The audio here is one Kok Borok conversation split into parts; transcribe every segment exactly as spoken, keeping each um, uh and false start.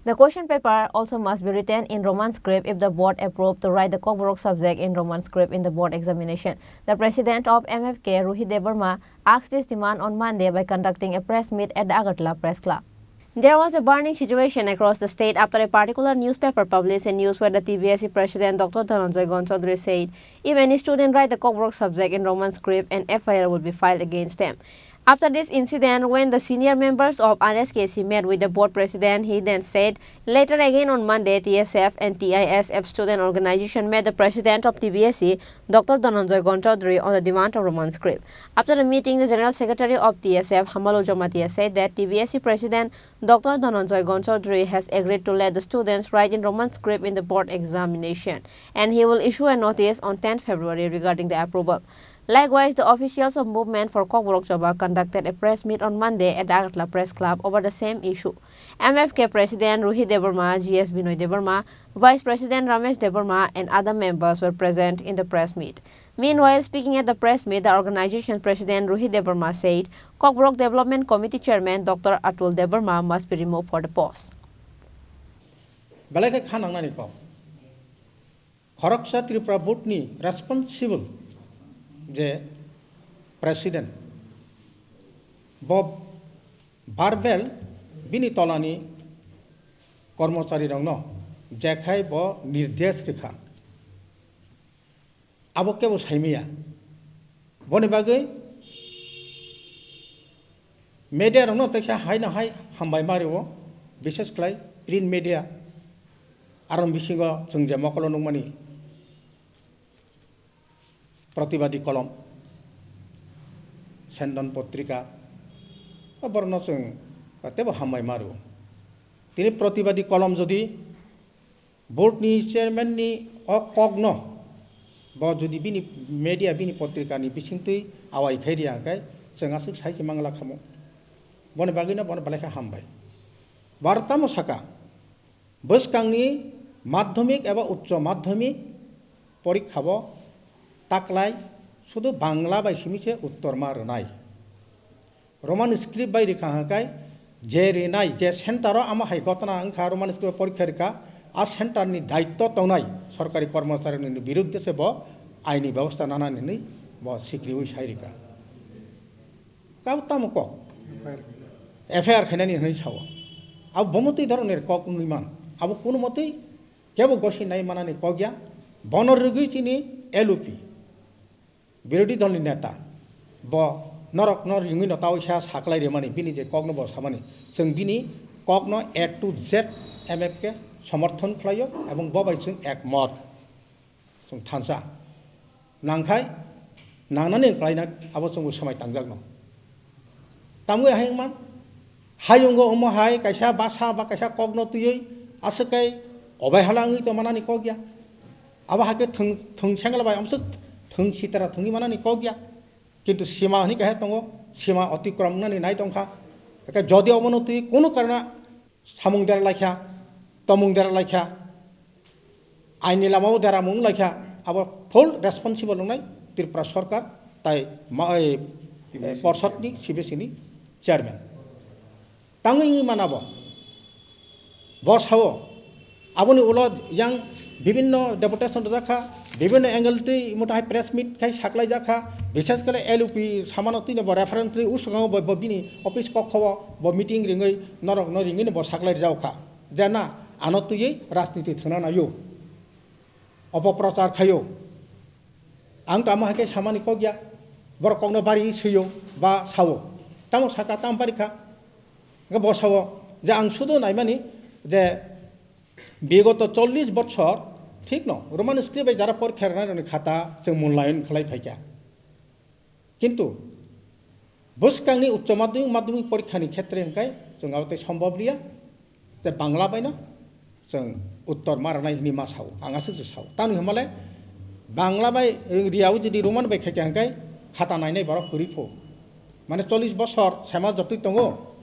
The question paper also must be written in Roman script if the board approved to write the Kokborok subject in Roman script in the board examination. The president of M F K, Ruhi Debbarma, asked this demand on Monday by conducting a press meet at the Agartala Press Club. There was a burning situation across the state after a particular newspaper published a news where the T B S E president Doctor Dhananjay Gonchaudhary said if any student write the Kokborok subject in Roman script, an F I R will be filed against them. After this incident, when the senior members of R S K C met with the board president, he then said, later again on Monday, T S F and T I S F student organization met the president of T B S E, Doctor Dhananjay Gonchaudhary, on the demand of Roman script. After the meeting, the general secretary of T S F, Hamalu Jamatia, said that T B S E president Doctor Dhananjay Gonchaudhary has agreed to let the students write in Roman script in the board examination, and he will issue a notice on tenth February regarding the approval. Likewise, the officials of Movement for Kokborok Choba conducted a press meet on Monday at the Agartala Press Club over the same issue. M F K President Ruhi Debbarma, G S Binoy Debbarma, Vice President Ramesh Debbarma, and other members were present in the press meet. Meanwhile, speaking at the press meet, the organization president Ruhi Debbarma said Kokborok Development Committee Chairman Doctor Atul Debbarma must be removed for the post. Belai khe kha nangnani kok. Khoroksa Tripura Board ni responsible je president, bo verbal bini tolani kormochari rokno jekhai bo nirdesh rikha, abo kebo saimaya. Boni bagwi media rokno teisa haino hai hambai ma rio, bises khlai print media. Aro bisingo chwng je mokolo nukmani Pratibadi Kolom, Sendon Potrika, o borokno chwng tebo hambai ma rio. Tini Pratibadi Kolom jodi board ni chairman ni o kok no bo jodi bini media, bini potrika ni bisingtwi awai khai riya hwnkhe chwng aswk sai se mangla khamo. Boni bagwi no bono belai khe hambai. Bar tamo saka, bwskangni madhyamik eba uccho madhyamik porikha bo taklai sudu Bangla bai simi se uttor ma rwnai. Roman script bai rikha hwnkhe je rinai, je center o amo hai gotona wngkha, Roman script bai porikha rikha, a center ni daitto tongnai sorkari kormochari ni birudde se bo aini bebosta nanani hinwi bo sikriwi sai rikha. Kabo tamo kok? F I R khainani hinwi sao. Abo bomo twi dhoroner kok wngwi man. Abo kuno motwi kebo gosi nai manani kok ya. Bono rwgwi chini L U P, birodhi dolni neta, bo norokno ringwi no taoisa saklai rimani, bini je kokno bo samani. Chwng bini kokno A to Z M F K somorthon khlaio ebong bo bai chwng ekmot. Chwng thansa. Nangkhai, nangnani khlaina abo chwngbo swmai tangjakno. Tamwi hai wngman, hayungo omo hai kaisa basa ba kaisa kokno twiwi aswk kai obai hala wngwi tongmanani kok ya. Abo hakhe thwng, thwng sengla bai amswk thwng sitara thwngwi manani kok ya. Kintu sima hwnwi kaisa tongo, sima otikrom wngnani nai tongkha. Hakhe jodi obono twi kunu karona samung dera laikha, tomung dera laikha, aini lamao deramung laikha, abo full responsible wngnai Tripura Sarkar tai ma-, oi, T B C Porsodni, C B C ni chairman. Tangwi wngwi mana bo. Bo sao, aboni ulo yang bibinno deputation rwjakha, bibinno angle twi mota hai press meet khai saklai jakha, bises kore L U P samano twino bo reference twi usukhango bo, bo bini office kokho bo meeting ringwi norokno ringwino bo saklai rwjakha. Je na, ano twiwi rajniti thwngna naio, opoprochar khaio. Ang tamo hai khe samani kok ya, borok kokno bari swiyo ba sao. Tamo saka, tamo bari kha. Hwnkhe bo sao je ang sudo naimani je bigoto chollish bochor thik no Roman script bai jara porikha rwnai rokni khata chwng mulayon khlai phaikha. Kintu bwskangni uccho madhyamik, madhyamik porikhani khetre hwnkhe chwng abo tei sombhob liya, tei Bangla baino chwng uttor ma rwnai hwnwi ma sao, ang aswk se sao. Tamni hwnmale Bangla bai, eh, riyawi jodi Roman bai khaikha hwnkhe khata nainai borok kwrwi pho. Mane chollish bosor sema jotwi tongo,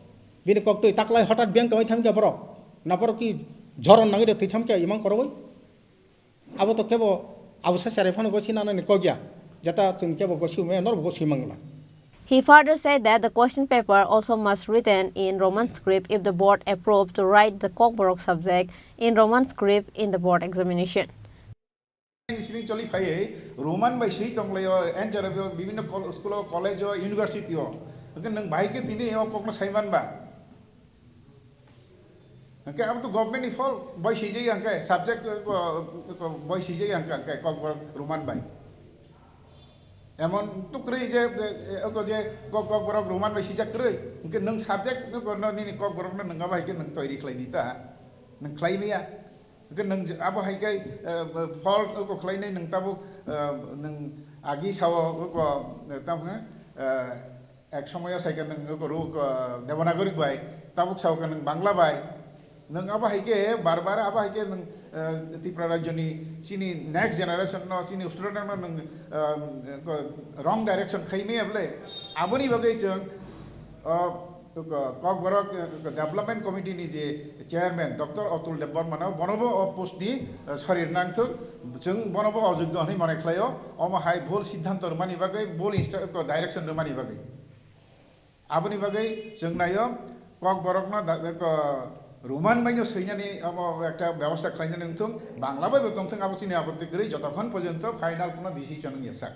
bini koktwi taklai hotat biyang tongwi thamkha borok. Na borok ki joron nangwi de thwi thamkha imang korogwi? Abo to kebo abo sa cherai phano gosi nanani kok ya. Jeta chwng kebo gosi maya, norok gosi mangla. He further said that the question paper also must written in Roman script if the board approved to write the Kokborok subject in Roman script in the board examination. Sini choli phaiwi Roman bai swi tonglaio, N J R B o, bibhinno kol-, school o, college o, university o. Hwnkhe nwng bahai khe tini o kokno saiman ba? Hwnkhe abo to government ni fault, boi swijak ya hwnkhe, subject, uh, uh, boi swijak ya hwnkhe, hwnkhe Kokborok Roman bai. Emon to kwrwi je, eh, eh, je Kok-, Kokborok Roman bai swijak kwrwi, hwnkhe nwng subject no nini Kokborok no nwng abo hai khe nwng toiri khlai di ta, nwng khlai maya. Hwnkhe nwng je abo hai khe, eh, fault ko khlainai nwng tabuk, eh, nwng agi sao ko, eh, tamo, eh, Ek somoyo sai khe nwng oko ruk, ah, Devanagari bai, tabuk sao khe nwng Bangla bai. Nwng abo hai khe bar bar abo hai khe nwng, ah, Tripura rajyoni chini next generation no, chini student no nwng, ah, ko wrong direction khai maya bole. Aboni bagwi chwng, ah, ko-, Kokborok, ah, Development Committee ni je chairman Doctor Atul Debbarma no bonobo o post ni, ah, sorir nangthok, chwng bonobo ojogyo hwnwi mane khlaio, omo hai bhul siddhanto rwmani bagwi, bhul instru-, ko direction rwmani bagwi. Aboni bagwi chwng naio, Kokborokno da-, ko-, Roman baino swinani omo ekta bebosta khlainani wngthung, Bangla baibo tongthung, abo chini apotti kwrwi, jotokhon porjonto final kono decision wngya sak.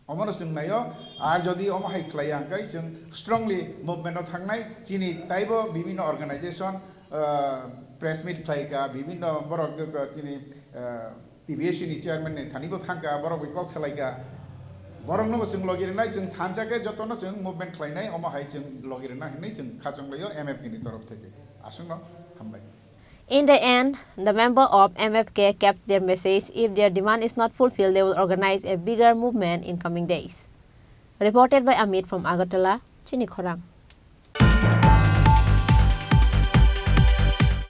Omono chwng naio, ar jodi omo hai khlaiya hwnkhe chwng strongly movement o thangnai, chini taibo bibhinno organization, ah, press meet khlaika, bibhinno borok, ah, chini, ah, T B S C ni chairman ni thani bo thangka, borok bai kok salaika. Borok no bo chwng logi rwnai, chwng sansa khe joto no chwng movement khlainai, omo hai chwng logi rwna hinwi chwng khachang laio M F K ni torof theke. Aswk no hambai. In the end, the member of M F K kept their message. If their demand is not fulfilled, they will organize a bigger movement in coming days. Reported by Amit from Agartala, Chini Khorang.